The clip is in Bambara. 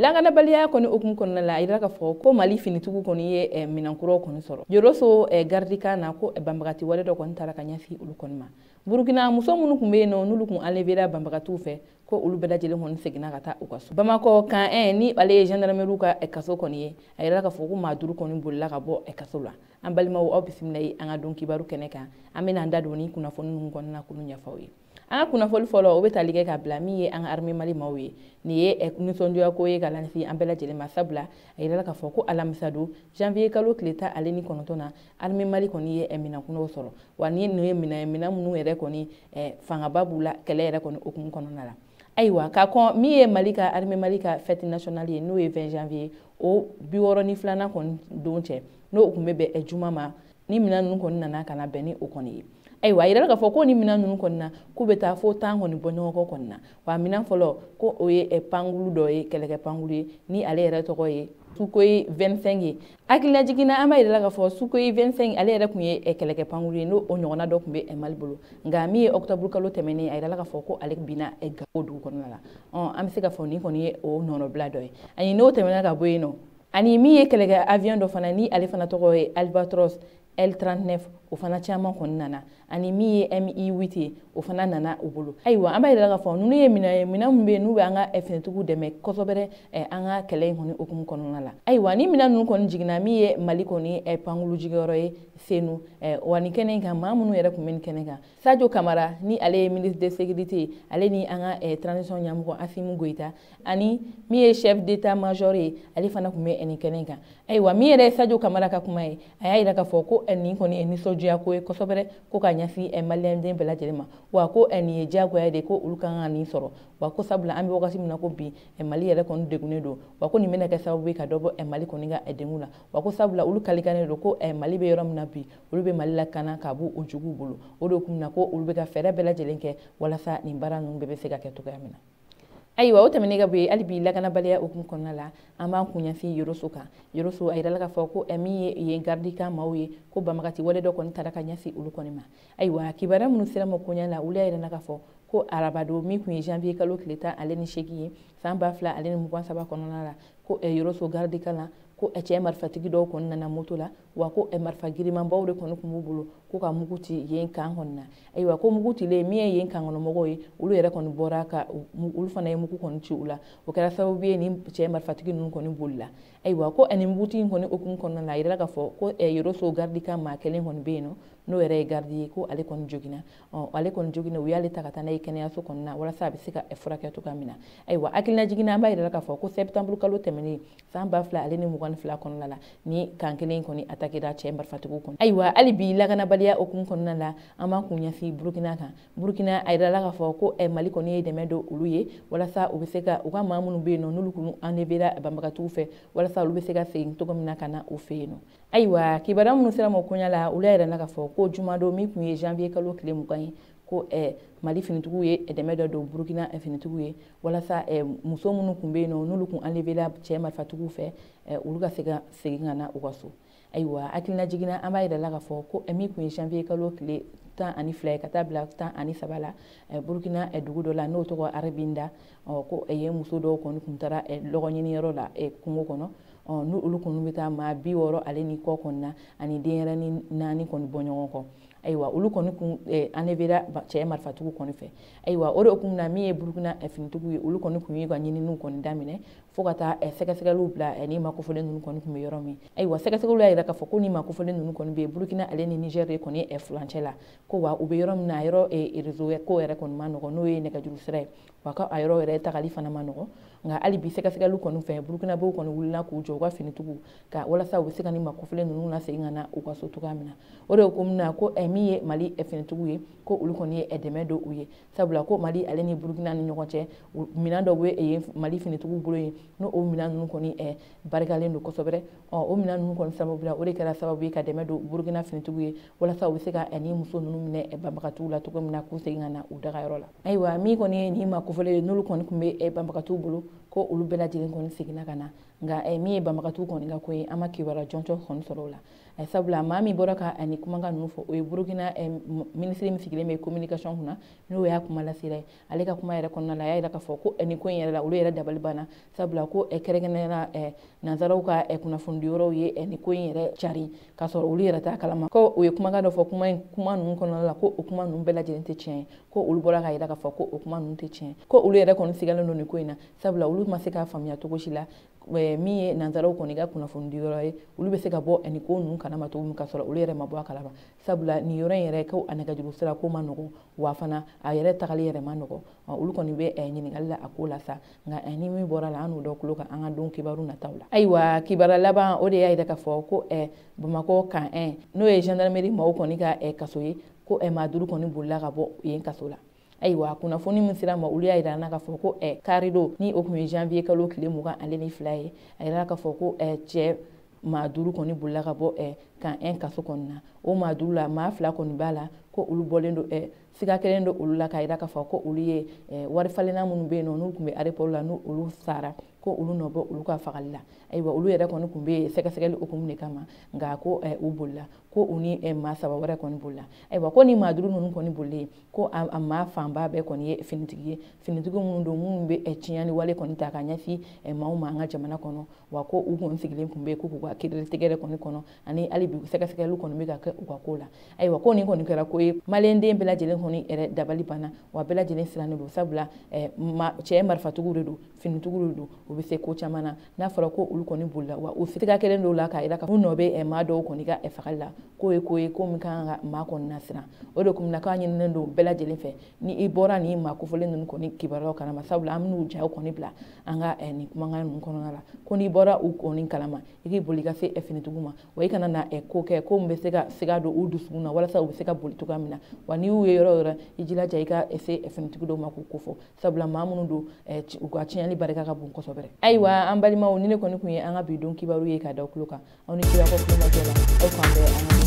Lakanabaliya kɔni hukumu kɔnɔna la, a yira k'a fɔ ko Mali finitigiw kɔni ye minɛnkuraw kɔni sɔrɔ. Yoroso gardikan na, ko banbagati wale dɔ kɔni taara ka ɲɛsin olu kɔni ma. Burukina muso minnu tun bɛ yen nɔ, n'olu tun enlevera banbagatiw fɛ, ko olu bɛɛ lajɛlen kɔni seginna ka taa u ka so. Bamakɔ camp 1, ni ale ye gendarmerie ka kaso kɔni ye, a yira k'a fɔ ko maa 5 kɔni bolila ka bɔ kaso la. An balimaw, aw bisimila ye an ka don kibaru kɛnɛ kan. An bɛna an da don ni kunnafoni ninnu kɔnɔna na k'olu ɲɛfɔ aw ye. An ka kunnafoni fɔlɔ, o bɛ tali kɛ ka bila min ye an ka armée Mali maaw ye. Nin ye nisɔndiya ko ye ka lase an bɛɛ lajɛlen ma, sabula a yirala k'a fɔ ko alamisa don, janvier kalo tile 19 na, armée Mali kɔni ye minɛnkunaw sɔrɔ. Wa ni ninnu ye minɛn ye, minɛn minnu yɛrɛ kɔni fangaba b'u la kɛlɛ yɛrɛ kɔni hukumu kɔnɔna la. Ayiwa, ka kɔn min ye Mali ka armée Mali ka fête nationale ye, n'o ye 20 janvier, o 62nan kɔni don cɛ, n'o tun bɛ bɛn juma ma, ni minɛn ninnu kɔni nana ka na bɛn ni o kɔni ye. Ayiwa, a yirala k'a fɔ ko ni minɛn ninnu kɔni na, k'u bɛ taa fo 10 kɔni bɔ ɲɔgɔn kɔ kɔni na. Wa minɛn fɔlɔ, ko o ye pankulu dɔ ye, kɛlɛkɛ pankulu ye, ni ale yɛrɛ tɔgɔ ye Sukhoi 25 ye. Hakililajigin na, an b'a yirala k'a fɔ Sukhoi 25, ale yɛrɛ tun ye kɛlɛkɛ pankulu ye, n'o ɲɔgɔnna dɔ tun bɛ Mali bolo. Nka min ye octobre kalo tɛmɛnen, a yirala k'a fɔ ko ale binna Gawo dugu kɔnɔna la. An bɛ se k'a fɔ nin kɔni ye o nɔnɔbila dɔ ye. Ani n'o tɛmɛna ka bɔ yen nɔ, ani min ye kɛlɛkɛ avion dɔ fana, ni ale fana tɔgɔ ye Albatros L39, o fana caman kɔni nana. Ani min ye Mi8 ye, o fana nana u bolo. Ayiwa, an b'a yira k'a fɔ ninnu ye minɛn ye, minɛn min bɛ yen n'u bɛ an ka finitigiw dɛmɛ kosɛbɛ an ka kɛlɛ in kɔni hukumu kɔnɔna la. Ayiwa, ni minɛn ninnu kɔni jiginna, min ye Mali kɔni pankulu jigiyɔrɔ ye Senu, wa nin kɛnɛ in kan, maa minnu yɛrɛ tun bɛ nin kɛnɛ kan, Sadio Kamara, ni ale ye ministre de sécurité ye, ale ni an ka transition ɲɛmɔgɔ Assimi Goïta, ani min ye chef d'état major ye, ale fana tun bɛ nin kɛnɛ in kan. Ayiwa, min yɛrɛ ye Sadio Kamara ka kuma ye, a y'a yira k'a fɔ ko nin kɔni ye nisɔndiya ko ye kosɛbɛ, ko ka ɲɛsin maliyɛnden bɛɛ lajɛlen ma. Wa ko nin ye diyagoya de, ko olu kan ka nin sɔrɔ. Wa ko sabula an bɛ wagati min na ko bi, Mali yɛrɛ kɔni degunnen don. Wa ko nin bɛna kɛ sababu ye ka dɔ bɔ Mali kɔni ka degun la. Wa ko sabula olu kalikannen don ko Mali bɛ yɔrɔ min na bi, olu bɛ Mali lakana ka bɔ o juguw bolo. O de kun na ko olu bɛ ka fɛɛrɛ bɛɛ lajɛlen kɛ walasa nin baara ninnu bɛɛ bɛ se ka kɛ cogoya min na. Ayiwa, o tɛmɛnen ka bɔ yen, hali bi lakanabaliya hukumu kɔnɔna la, an b'an kun ɲɛsin Yoroso kan. Yoroso, a yirala k'a fɔ ko min ye yen gardikan maaw ye, ko banbagati wale dɔ kɔni taara ka ɲɛsin olu kɔni ma. Ayiwa, kibaruya minnu sera ma koɲɛ la, olu y'a yira k'a fɔ ko arabadon min tun ye janvier kalo tile 18 ye, san 2023 kɔnɔna la, ko Yoroso gardikan na, ko cɛ marifatigi dɔw kɔni nana moto la. Wa ko marifa girimanbaw de kɔni tun b'u bolo, ko ka mugu ci yen kan kɔni na. Ayiwa, ko mugu cilen, min ye yen kan kɔnɔ mɔgɔw ye, olu yɛrɛ kɔni bɔra ka olu fana ye mugu kɔni ci u la. O kɛra sababu ye ni cɛ marifatigi ninnu kɔni bolila. Ayiwa, ko ani mugu ci in kɔni hukumu kɔnɔna la, a yirala k'a fɔ ko Yoroso gardikan maa kelen kɔni bɛ yen nɔ, n'o yɛrɛ ye gardi ye, ko ale kɔni joginna. Ale kɔni joginna, u y'ale ta ka taa n'a ye kɛnɛyaso kɔnɔna na walasa a bɛ se ka furakɛ cogoya min na. Ayiwa, hakililajigin na, an b'a yira k'a fɔ ko septembre kalo tɛmɛnen, san 2022 kɔnɔna la, ni kan kelen kɔni attaquera cɛ marifatigiw kɔni. Ayiwa, hali bi lakanabaliya hukumu kɔnɔna la, an b'an kun ɲɛsin Burukina kan. Burukina, a yirala k'a fɔ ko Mali kɔni ye dɛmɛ don olu ye walasa u bɛ se ka u ka maa minnu bɛ yen nɔ, n'olu kun enlevera banbagatiw fɛ, walasa olu bɛ se ka segin cogo min na ka na u fɛ yen nɔ. Ayiwa, kibaruya minnu sera ma koɲɛ la, olu y'a yira k'a fɔ ko jumadon min tun ye janvier kalo tile 20 ye, ko Mali finitigiw ye dɛmɛ dɔ don Burukina finitigiw ye walasa muso minnu tun bɛ yen nɔ, n'olu tun enlevera cɛ marifatigiw fɛ, olu ka se ka segin ka na u ka so. Ayiwa, hakililajigin na, an b'a yira la k'a fɔ ko min tun ye janvier kalo tile 12 ye ka taa bila 13 la, Burukina dugu dɔ la, n'o tɔgɔ Arabinda, ko yen muso dɔw kɔni tun taara lɔgɔ ɲiniyɔrɔ la kungo kɔnɔ. N'olu kɔni bɛ taa maa 60 ale ni kɔ kɔni na, ani denyɛrɛnin 4 kɔni bɔ ɲɔgɔn kɔ. Ayiwa, olu kɔni kun enlevera cɛ marifatigiw kɔni fɛ. Ayiwa, o de hukumu na, min ye Burukina finitigiw ye, olu kɔni kun y'u ka ɲininiw kɔni daminɛ fo ka taa sɛgɛsɛgɛliw bila ni maa kofɔlen ninnu kɔni tun bɛ yɔrɔ min. Ayiwa, sɛgɛsɛgɛliw y'a yira k'a fɔ ko ni maa kofɔlen ninnu kɔni bɛ Burukina ale ni Niger de kɔni furancɛ la, ko wa u bɛ yɔrɔ min na, a yɔrɔ réseau ko yɛrɛ kɔni ma nɔgɔn, n'o ye nɛgɛjuru sira ye, wa ka a yɔrɔ yɛrɛ tagali fana ma nɔgɔn. Nka hali bi sɛgɛsɛgɛliw kɔni fɛ, Burukinabew kɔni wulila k'u jɔ u ka finitigiw ka walasa u bɛ se ka ni maa kofɔlen ninnu lasegin ka na u ka so cogoya min na. O de hukumu na, ko min ye Mali finitigiw ye, ko olu kɔni ye dɛmɛ don u ye, sabula ko Mali ale ni Burukina ni ɲɔgɔn cɛ, minɛn dɔw bɛ yen Mali finitigiw bolo yen, n'o o minɛn ninnu kɔni barikalen don kosɛbɛ. O minɛn ninnu kɔni sababu la, o de kɛra sababu ye ka dɛmɛ don Burukina finitigiw ye walasa u bɛ se ka ni muso ninnu minɛ banbagatiw la cogo min na, k'u segin ka na u dagayɔrɔ la. Ayiwa, min kɔni ye nin maa kofɔlen ye, n'olu kɔni tun bɛ banbagatiw bolo, ko olu bɛɛ lajɛlen kɔni seginna ka na. Nka min ye banbagatiw kɔni ka ko ye, an ma kibaruya jɔnjɔn kɔni sɔrɔ o la. Sabula maa min bɔra ka ni kumakan ninnu fɔ, o ye Burukina minisiri min sigilen bɛ communication kunna, n'o y'a kuma lasela ye. Ale ka kuma yɛrɛ kɔnɔna la, a y'a jira k'a fɔ ko nin ko in yɛrɛ la, olu yɛrɛ dabali banna, sabula ko kɛrɛnkɛrɛnnenya la nanzaraw ka kunnafonidiyɔrɔw ye nin ko in yɛrɛ cari k'a sɔrɔ olu yɛrɛ t'a kalama. Ko u ye kumakan dɔ fɔ kuma ninnu kɔnɔna la, ko o kuma ninnu bɛɛ lajɛlen tɛ tiɲɛ ye, ko olu bɔra k'a jira k'a fɔ ko o kuma ninnu tɛ tiɲɛ, ko olu yɛrɛ kɔni sigalen don nin ko in na, sabula olu ma se k'a faamuya cogo si la min ye nanzaraw kɔni ka kunnafonidiyɔrɔ ye, olu bɛ se ka bɔ nin ko ninnu kalama cogo min ka sɔrɔ olu yɛrɛ ma bɔ a kalama. Sabula nin yɔrɔ in yɛrɛ ko a nɛgɛjuru sira ko ma nɔgɔn, wa fana a yɛrɛ tagali yɛrɛ ma nɔgɔn. Olu kɔni bɛ ɲininkali la a ko la sa, nka ni min bɔra la, an n'o dɔ tulo kan an ka don kibaru nataw la. Ayiwa, kibaruya laban, o de y'a jira k'a fɔ ko Bamakɔ camp 1, n'o ye gendarmerie maaw kɔni ka kaso ye, ko maa 5 kɔni bolila ka bɔ yen kaso la. Ayiwa, kunnafoni min sera ma, olu y'a jira an na k'a fɔ ko karidon, ni o tun ye janvier kalo tile 22 ye, a yira k'a fɔ ko cɛ maa 5 kɔni bolila ka bɔ camp 1 kaso kɔni na. O maa 5 la, maa 2 kɔni b'a la ko olu bɔlen don, siga kelen don olu la, k'a jira k'a fɔ ko olu ye wari falenna minnu bɛ yen nɔ, n'u tun bɛ aéroport la, n'u olu sara, ko olu nɔ bɔ olu ka fagali la. Ayiwa, olu yɛrɛ kɔni tun bɛ yen sɛgɛsɛgɛli hukumu de kama, nka ko u bolila, ko u ni maa 3 wɛrɛ kɔni bolila. Ayiwa, ko ni maa 5 ninnu kɔni bolilen, ko a maa fanba bɛɛ kɔni ye finitigi ye, finitigi minnu don, minnu bɛ tiɲɛni wale kɔni ta ka ɲɛsin maaw ma an ka jamana kɔnɔ, wa ko u kɔni sigilen tun bɛ yen ko k'u ka kiiritigɛ kɔni kɔnɔ, ani hali bi sɛgɛsɛgɛliw kɔni bɛ ka kɛ u ka ko la. Ayiwa, ko nin kɔni kɛra ko ye, maliyɛnden bɛɛ lajɛlen kɔni yɛrɛ dabali banna, wa bɛɛ lajɛlen sirannen don, sabula cɛ marifatigiw de don, finitigiw de don, u bɛ se ko caman na. N'a fɔra ko olu kɔni bolila, wa u siga kelen dɔw la k'a jira k'a fɔ u nɔ bɛ maa dɔw kɔni ka fagali la, k'o ye ko ye ko min kan ka maa kɔni nasiran. O de kun na k'a ɲininen don bɛɛ lajɛlen fɛ, ni i bɔra nin maa kofɔlen ninnu kɔni kibaruyaw kalama, sabula an bɛn'u jaw kɔni bila an ka nin kumakan ninnu kɔnɔna la, ko n'i bɔra u kɔni kalama, i k'i boli ka se finitigiw ma, wa i kana na ko kɛ ko min bɛ se ka siga don u dusukun na, walasa u bɛ se ka boli cogoya min na. Wa n'i y'u ye yɔrɔ o yɔrɔ, i jilaja i ka se finitigi dɔw ma k'u kofɔ, sabula maa minnu don, u ka tiɲɛni barika ka bon kosɛbɛ. Ayiwa, an balimaw, ni ne kɔni tun ye an ka bi don kibaru ye ka da tulo kan, aw ni kibaru kulomajɔ la, aw k'an bɛn an ka